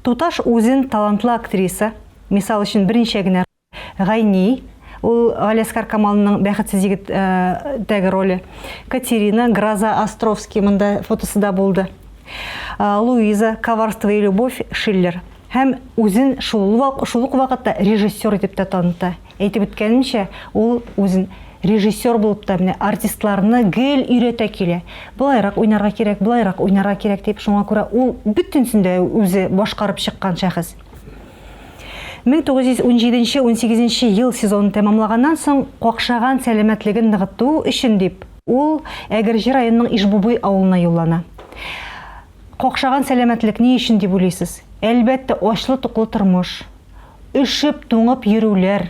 Speaker 1: Туташ үзен талантлы актриса, мисал өчен берничә генә Гайни, ул Галиәсгар Камалның Бәхетсез егет тәге роле. Катерина, Гроза Островский, монда фотосы да булды. Луиза, Коварство и любовь, Шиллер. Һәм үзен шул шул ук вакытта режиссер итеп тә таныта. Әйтеп үткәнемчә, ул үзен режиссер булып та менә артистларны гел өйрәтә килә. Болайрак уйнарга кирәк, болайрак уйнарга кирәк дип, шуңа күрә ул бөтенсен дә үзе башкарып чыккан шәхес. 1917-18 ел сезонын тәмамлаганнан соң, какшаган сәламәтлеген ныгыту өчен дип, ул Әгерҗе районының Ишбубый авылына юллана. Какшаган сәламәтлек ни өчен дип уйлыйсыз? Әлбәттә, ачлы-туклы тормыш, өшеп, туңып йөрүләр,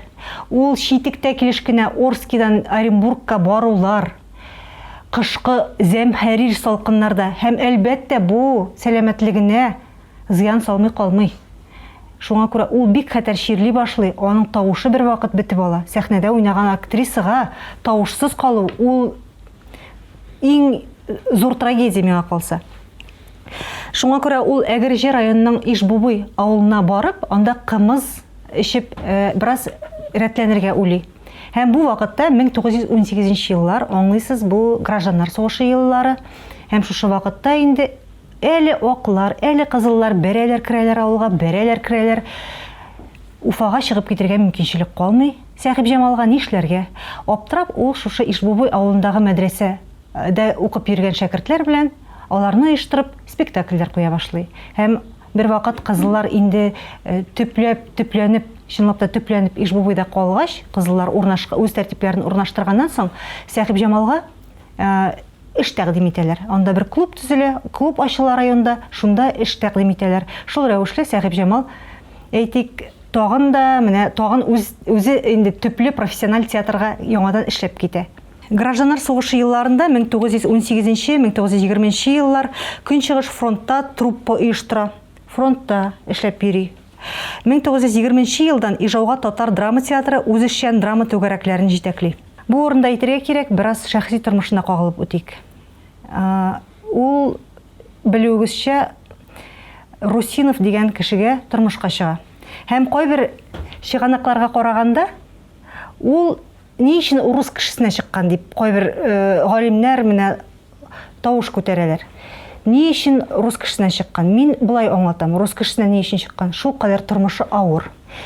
Speaker 1: ул читектә килеш кенә Орскидан Оренбургка барулар, кышкы зәмһәрир салкыннарда һәм, әлбәттә, бу сәламәтлегенә зыян салмый калмый. Шуңа күрә ул бик хәтәр чирли башлый, аның тавышы бервакыт бетеп ала. Сәхнәдә уйнаган актрисага тавышсыз калу ул иң зур трагедия миңа калса. Шуңа күрә ул Әгерҗе районының Ишбубый авылына барып, анда кымыз эчеп, бераз рәтләнергә уйлый. Һәм бу вакытта 1918 еллар, аңлыйсыз, бу гражданнар сугышы еллары. Һәм шушы вакытта инде Әле аклар, әле кызыллар бәрәләр керәләр авылга, бәрәләр керәләр. Уфага чыгып китергә мөмкинчелек калмый. Сәхибҗамалга нишләргә? Аптырап, ул шушы Ишбубый авылындагы мәдрәсә дә укып йөргән шәкертләр белән, аларны оештырып, спектакльләр куя башлый. Һәм бервакыт кызыллар инде төпләп, төпләнеп, чынлап та төпләнеп Ишбубыйда калгач, кызыллар урнаш, үз тәртипләрен урнаштырганнан соң, Сәхибҗамалга эш тәкъдим итәләр. Анда бер клуб төзелә, клуб ачыла районда, шунда эш тәкъдим итәләр. Шул рәвешле Сәхибҗамал, әйтик, тагын да менә тагын үз, үзе инде төпле профессиональ театрга яңадан эшләп китә. Гражданнар сугышы елларында 1918-1920 еллар Көнчыгыш фронтта труппа оештыра, фронтта эшләп йөри. 1920 елдан Ижауга татар драма театры үзешчән драма түгәрәкләрен җитәкли. Бу урында әйтергә кирәк, бераз шәхси тормышына кагылып үтик. Ул, белүегезчә, Русинов дигән кешегә тормышка чыга. Һәм кайбер чыганакларга караганда, ул ни өчен урыс кешесенә чыккан дип кайбер галимнәр менә тавыш күтәрәләр. Ни өчен рус кешесенә чыккан? Мин болай аңлатам, рус кешесенә ни өчен чыккан? Шул кадәр тормышы авыр,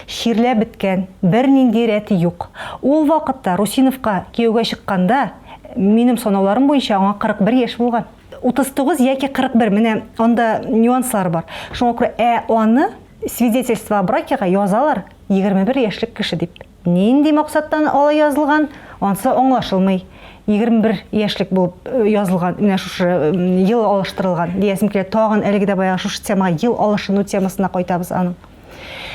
Speaker 1: чирләп беткән, бернинди рәте юк. Ул вакытта Русиновка кияүгә чыкканда, минем санауларым буенча, аңа 41 яшь булган. 39 яки 41, менә анда нюанслар бар. Шуңа күрә, ә аны свидетельство о бракега язалар 21 яшьлек кеше дип. Нинди максаттан алай язылган, ансы аңлашылмый. 21 яшьлек булып язылган, менә шушы ел алыштырылган диясем килә. Тагын әлеге дә баягы шушы темага, ел алышыну темасына кайтабыз аның.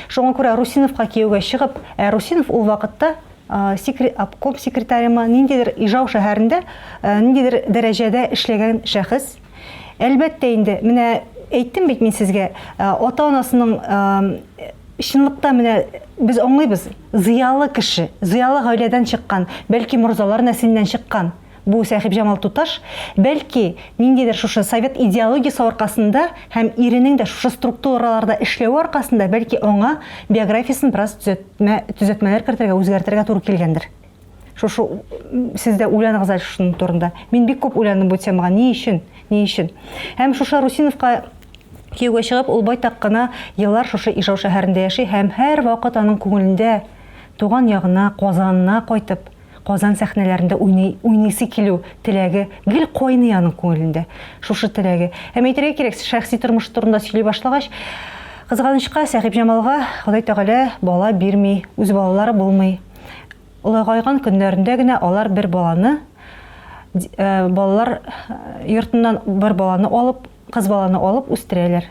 Speaker 1: Шуңа күрә Русиновка кияүгә чыгып, ә Русинов ул вакытта обком секретаремы, ниндидер Ижау шәһәрендә ниндидер дәрәҗәдә эшләгән шәхес. Әлбәттә инде, менә әйттем бит мин сезгә, ата-анасының чынлыкта менә без аңлыйбыз, зыялы кеше, зыялы гаиләдән чыккан, бәлки морзалар нәселеннән чыккан бу Сәхибҗамал туташ, бәлки ниндидер шушы совет идеологиясе аркасында һәм иренең дә шушы структураларда эшләве аркасында, бәлки аңа биографиясен бераз төзәтмә, төзәтмәләр кертергә, үзгәртергә туры килгәндер. Шушы сез дә уйланыгыз әле шуның турында. Мин бик күп уйландым бу темага. Ни өчен? Ни өчен? Һәм шушы Русиновка кияүгә чыгып, ул байтак кына еллар шушы Ижау шәһәрендә яши һәм һәрвакыт аның күңелендә туган ягына, Казанына кайтып, Казан сәхнәләрендә уйный, уйныйсы килү теләге гел кайный аның күңелендә. Шушы теләге. Һәм әйтергә кирәк, шәхси тормышы турында сөйли башлагач, кызганычка, Сәхибҗамалга Ходай Тәгалә бала бирми, үз балалары булмый. Олыгайган көннәрендә генә алар бер баланы, балалар йортыннан бер баланы алып, кыз баланы алып үстерәләр.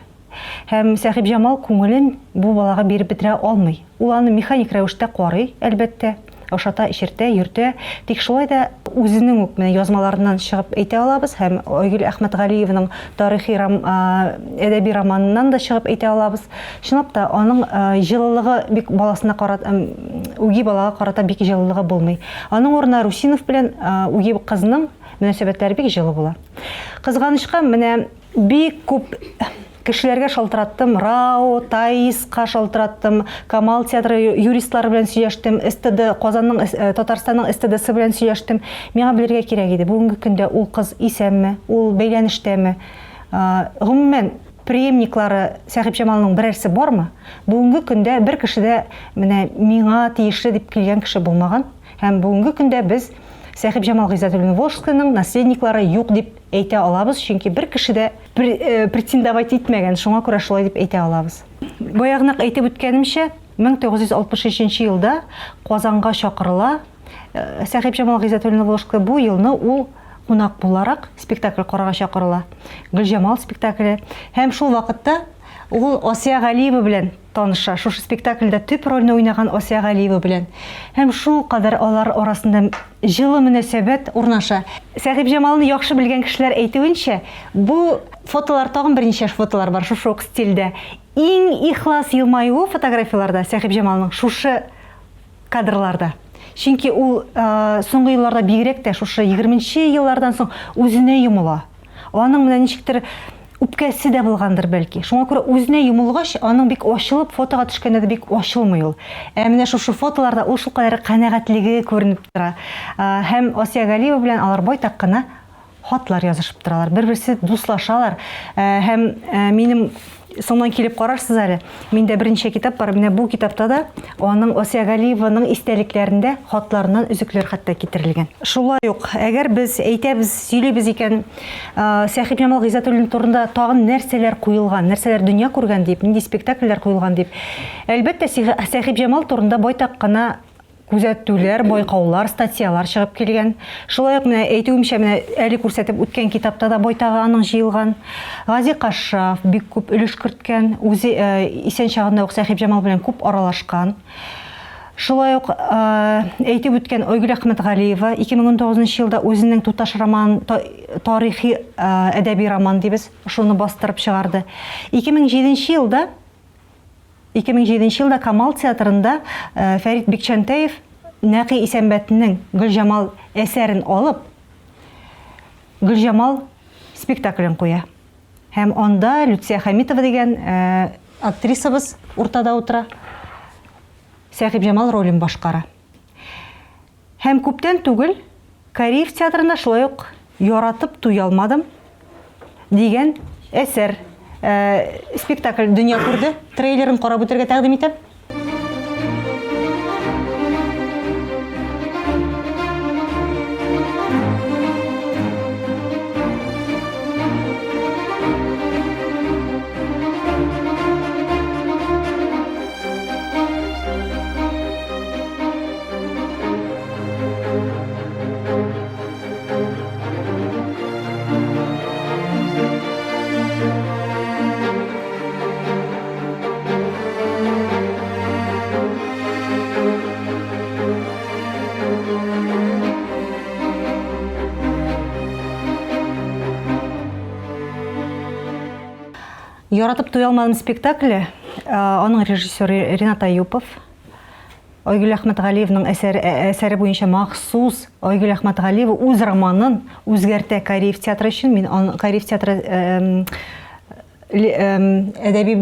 Speaker 1: Һәм Сәхибҗамал күңелен бу балага биреп бетерә алмый. Ул аны механик рәвештә карый, әлбәттә, ашата, эчертә, йөртә. Тик шулай да үзенең үк менә язмаларыннан чыгып әйтә алабыз һәм Айгөл Әхмәтгалиеваның тарихи ром, әдәби романыннан да чыгып әйтә алабыз. Чынлап та, аның җылылыгы бик баласына карата, үги балага карата бик җылылыгы булмый. Аның урынына Русинов белән үги кызның мөнәсәбәтләре бик җылы була. Кызганычка, менә бик күп кешеләргә шалтыраттым, РАО, ТАИСка шалтыраттым, Камал театры юристлары белән сөйләштем, СТД, Казанның, Татарстанның СТДсы белән сөйләштем. Миңа белергә кирәк иде, бүгенге көндә ул кыз исәнме, ул бәйләнештәме? Гомумән, преемниклары Сәхибҗамалның берәрсе бармы? Бүгенге көндә бер кеше дә менә миңа тиешле дип килгән кеше булмаган. Һәм бүгенге көндә без Сәхибҗамал Гыйззәтуллина-Волжскаяның наследниклары юк дип әйтә алабыз, чөнки бер кеше дә претендовать итмәгән, шуңа күрә шулай дип әйтә алабыз. Баягынак әйтеп үткәнемчә, 1963 елда Казанга чакырыла Сәхибҗамал Гыйззәтуллина-Волжская. Бу елны ул кунак буларак спектакль карарга чакырыла. Гөлҗамал спектакле. Һәм шул вакытта ул Асия Галиева белән таныша. Шушы спектакльдә төп рольне уйнаган Асия Галиева белән. Һәм шул кадәр алар арасында җылы мөнәсәбәт урнаша. Сәхибҗамалны яхшы белгән кешеләр әйтүенчә, бу фотолар, тагын берничә фотолар бар шушы ук стильдә. Иң ихлас елмаюы фотографияләрдә Сәхибҗамалның шушы кадрларда. Чөнки ул соңгы елларда бигрәк тә шушы егерменче еллардан соң үзенә йомыла. Аның менә ничектер үпкәсе дә булгандыр бәлки. Шуңа күрә үзенә йомылгач, аның бик ачылып фотога төшкәндә дә бик ачылмый ул. Ә менә шушы фотоларда ул шулкадәр канәгатьлеге күренеп тора. Һәм Асия Галиева белән алар байтак кына хатлар язышып торалар, бер-берсе дуслашалар. Һәм минем соңыннан килеп карарсыз әле. Миндә берничә китап бар. Менә бу китапта да аның Асия Галиеваның истәлекләрендә хатларыннан өзекләр хәтта китерелгән. Шулай ук, әгәр без әйтәбез, сөйлибез икән, Сәхибҗамал Гыйззәтуллин турында тагын нәрсәләр куелган, нәрсәләр дөнья күргән дип, нинди спектакльләр куелган дип. Әлбәттә, Сәхибҗамал турында байтак кына күзәтүләр, байкаулар, статьялар чыгып килгән. Шулай ук менә әйтүемчә, менә әле күрсәтеп үткән китапта да байтагы аның җыелган. Гази Кашшаф бик күп өлеш керткән, үзе исән чагында ук Сәхибҗамал белән күп аралашкан. Шулай ук әйтеп үткән Айгөл Әхмәтгалиева 2019 елда үзенең Туташ роман, тарихи әдәби роман дибез, шуны бастырып чыгарды. 2007 елда 2007 елда Камал театрында Фәрит Бикчәнтәев Нәкый Исәнбәтнең Гөлҗамал әсәрен алып, Гөлҗамал спектаклен куя. Һәм анда Люция Хәмитова дигән актрисабыз уртада утыра. Сәхибҗамал ролен башкара. Һәм күптән түгел Кариев театрында шулай ук Яратып туялмадым дигән әсәр, спектакль дөнья күрде. Трейлерын карап үтәргә тәкъдим итәм. Яратып туя алмадым спектакле, аның режиссеры Ренат Аюпов. Айгөл Әхмәтгалиевның әсәре, әсәре буенча махсус Айгөл Әхмәтгалиева үз романын үзгәртә Кариев театры өчен. Мин Кариев театры әдәби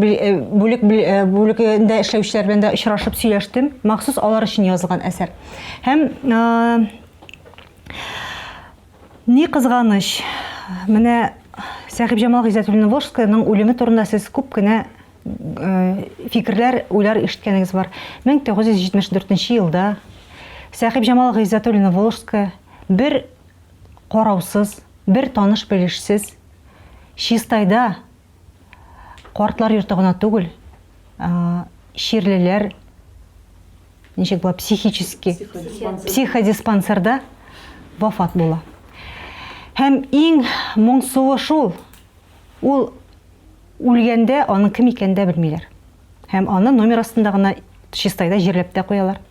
Speaker 1: бүлек бүлегендә эшләүчеләр белән дә очрашып сөйләштем. Махсус алар өчен язылган әсәр. Һәм ни кызганыч, менә Сәхибҗамал Гыйззәтуллина-Волжскаяның үлеме турында сез күп кенә фикерләр, уйлар ишеткәнегез бар. 1974 елда Сәхибҗамал Гыйззәтуллина-Волжская бер караусыз, бер таныш-белешсез Чистайда картлар йорты гына түгел, чирлеләр ничек була, психический, психодиспансерда вафат була. Һәм иң моңсуы шул, ул үлгәндә аның кем икәнен дә белмиләр. Һәм аны номер астында гына Чистайда җирләп тә куялар.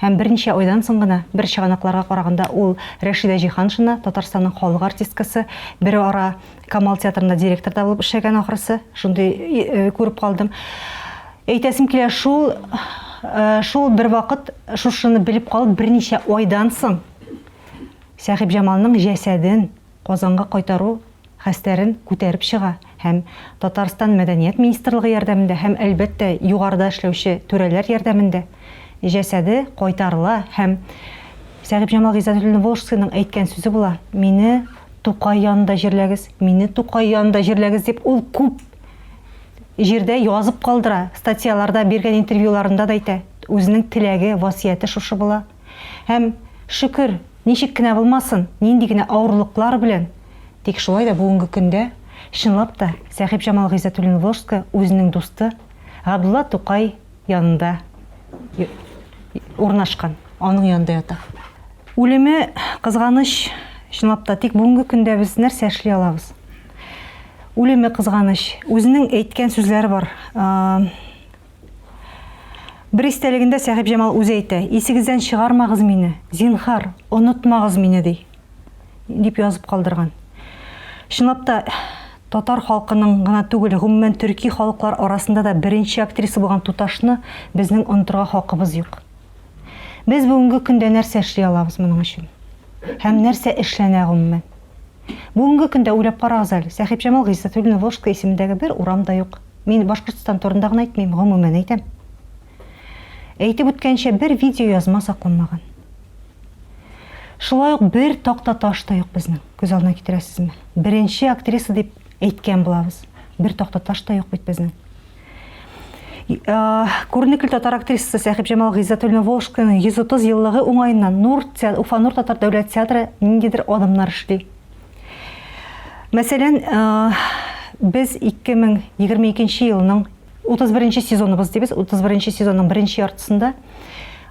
Speaker 1: Һәм берничә айдан соң гына, бер чыганакларга караганда, ул Рәшидә Җиһаншина, Татарстанның халык артисткасы, бер ара Камал театрында директор да булып эшләгән ахрысы, шундый күреп калдым. Әйтәсем килә, шул шул бервакыт шушыны белеп калып, берничә айдан соң Сәхибҗамалның җәсәден Казанга кайтару хәстәрен күтәреп чыга һәм Татарстан Мәдәният министрлыгы ярдәмендә һәм, әлбәттә, югарыда эшләүче түрәләр ярдәмендә җәсәде кайтарыла һәм Сәхибҗамал Гыйззәтуллина-Волжскийның әйткән сүзе була, Мине Тукай янында җирләгез, мине Тукай янында җирләгез, дип ул күп җирдә язып калдыра, статьяларда, биргән интервьюларында да әйтә, үзенең теләге, васыяте шушы була. Һәм, шөкер, ничек кенә булмасын, нинди генә авырлыклар белән, тик шулай да бүгенге көндә, чынлап та, Сәхибҗамал Гыйззәтуллина-Волжская үзенең дусты Габдулла Тукай янында урнашкан, аның янында ята. Үлеме кызганыч, чынлап та, тик бүгенге көндә без нәрсә эшли алабыз? Үлеме кызганыч. Үзенең әйткән сүзләре бар. Бер истәлегендә Сәхибҗамал үзе әйтә, Исегездән чыгармагыз мине, зинһар, онытмагыз мине, ди. Дип язып калдырган. Чынлап та, татар халкының гына түгел, гомумән төрки халыклар арасында да беренче актриса булган туташны безнең онытырга хакыбыз юк. Без бүгенге көндә нәрсә эшли алабыз моның өчен? Һәм нәрсә эшләнә гомумән? Бүгенге көндә уйлап карагыз әле, Сәхибҗамал Гыйззәтуллина-Волжская исемендәге бер урам да юк. Мин Башкортстан турында гына әйтмим, гомумән әйтәм. Әйтеп үткәнчә, бер видеоязма сакланмаган. Шулай ук бер такта таш та юк безнең, күз алдына китерәсезме? Беренче актриса дип әйткән булабыз. Бер такта таш та юк бит безнең. Күренекле татар актрисасы Сәхибҗамал Гыйззәтуллина-Волжскаяның 130 еллыгы уңаеннан Нур Уфа Нур татар дәүләт театры ниндидер адымнар эшли. Мәсәлән, без 2022 елның 31 сезоныбыз дибез, 31 сезонның беренче яртысында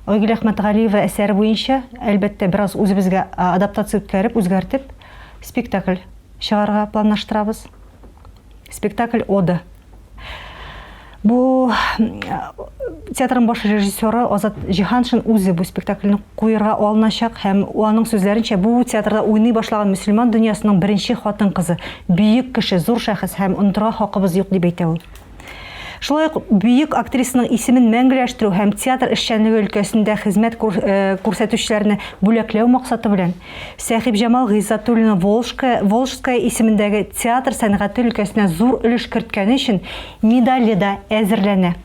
Speaker 1: Айгөл Әхмәтгалиева әсәре буенча, әлбәттә, бераз үзебезгә адаптация үткәреп, үзгәртеп, спектакль чыгарырга планлаштырабыз. Спектакль Ода. Бу театрның баш режиссеры Азат Җиһаншин үзе бу спектакльне куерга алыначак һәм аның сүзләренчә, бу театрда уйный башлаган мөселман дөньясының беренче хатын-кызы, бөек кеше, зур шәхес һәм онытырга хакыбыз юк дип әйтә ул. Шулай ук бөек актрисаның исемен мәңгеләштерү һәм театр эшчәнлеге өлкәсендә хезмәт күрсәтүчеләрне бүләкләү максаты белән Сәхибҗамал Гыйззәтуллина Волжская, Волжская исемендәге театр сәнгате өлкәсенә зур өлеш керткәне өчен медале дә әзерләнә.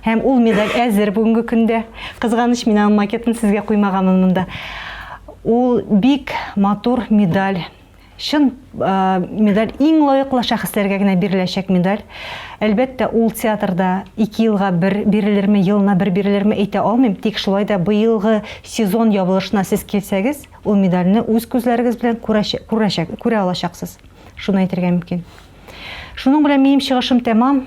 Speaker 1: Һәм ул медаль әзер бүгенге көндә. Кызганыч, мин аның макетын сезгә куймаганмын монда. Ул бик матур медаль. Чын медаль иң лаеклы шәхесләргә генә биреләчәк медаль. Әлбәттә, ул театрда ике елга бер бирелерме, елына бер бирелерме әйтә алмыйм. Тик шулай да быелгы сезон ябылышына сез килсәгез, ул медальне үз күзләрегез белән күрәчәк, күрә алачаксыз. Шуны әйтергә мөмкин. Шуның белән минем чыгышым тәмам.